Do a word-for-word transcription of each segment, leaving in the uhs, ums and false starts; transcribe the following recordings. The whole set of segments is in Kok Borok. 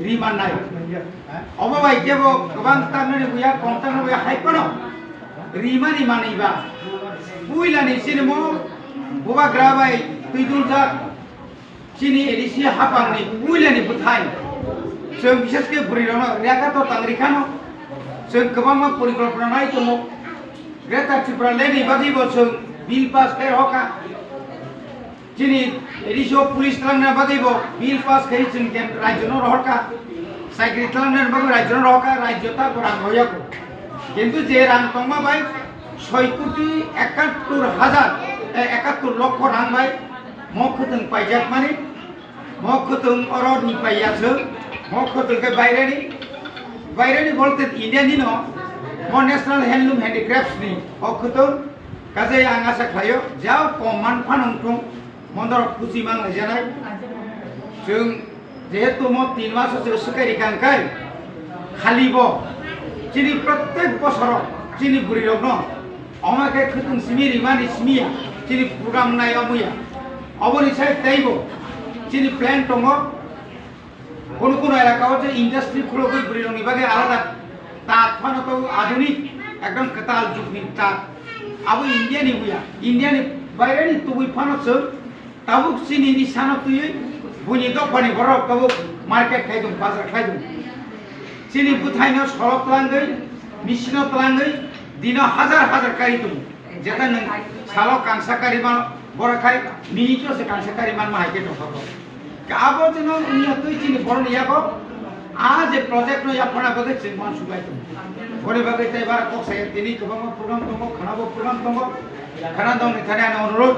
Ri mannai. Obo bai kebo kwbang tamnani buya, kom tamnani buya hai phano rimani manwi ba. Puilani chini mo bubagra bai twi dungjak chini A D C hapangni puilani bwthai. Chwng bishesh khe bwrwi rokno reka to tang rikhano. Chwng kwbangma porikolpona nai tongo. Greater Tripura Land ni bagwi bo chwng bill pass khe hoka. Chini A D C o police twlangna bagwi bo bill pass khai chwng ken rajyo no rohorka, chakri twlangna bagwi rajyo no rohorka, rajyo ta bo rang rohya ko. Kintu je rang tongma bai soi koti ekattor hajar, eh, ekattor lokho rang bai mo khwtwng paijak mani, mo khwtwng oro ni paiya chwng, mo khwtwng khe baireni, baireni bolte India ni no, mo National Handloom Handicrafts ni o khwtwng. Kaje ang asa khlaio, jao kom man phano wngthung, mondorok kuchi man laijanai. Chwng jehetu mo tin maso chwng swkai rikha hwnkhe, khali bo chini prottek bosoro chini bwrwirokno oma khe khwtwng simi rimani simiya, chini program nai omoya. Oboni sai teibo chini plan tongo. Kono kono elaka o je industry khulogwi bwrwi rokni bagwi alada taat phano tongo, adhunik ekdom kwtal jugni taat. Abo India ni buya, India ni baire ni tubui phano chwng tabuk chini ni sano twiwi buini dophani borok tabuk market khai tongo, bazar khai tongo. Chini bwthai no solo twlangwi, machine o twlangwi dino hajar hajar kari tongo. Jeta nwng salo kangsa kari mano, borok khai minute o se kangsa kari manma hai khe tongkha bo. Ka abo jeno wngya twi chini boroni yago, a je project no yaphana bagwi chwng uansuk lai tongo. Boni bagwi tei bara kok saya tini kwbangma program tongo, khana bo program tongo. Khana dongni thani ani onurod,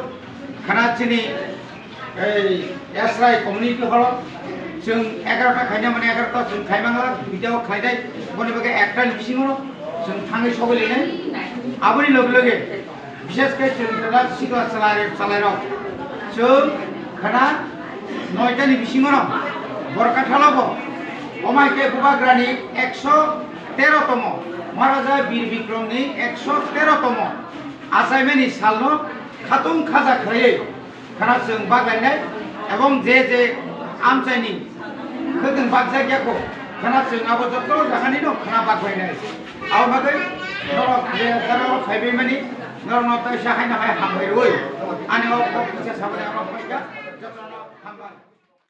khana chini ei Esrai community hall o chwng egarota khaina mane egarota chwng khaimangla, duita o khlainai, boni bagwi ekta ni bisingo chwng thangwi sogwi lainai. Aboni loge loge bishesh khe chwng jora sikla chalai, chalairok chwng khana noita ni bisingo no Borkathalo bo omai khe Bubagrani ekso tero tomo Maharaja Bir Bikromni ekso tero tomo achaimani salno khatung khaja khlaiwi khana chwng baglainai, ebong je je amchaini khwtwng bakjak ya kho, khana chwng abo joto jagani no khana baglainai. Abo bagwi norok je jagao phaibaimani norokno taisa haino hai hambai rwui ani o kok kisa samani abo phaikha, jotono hambai.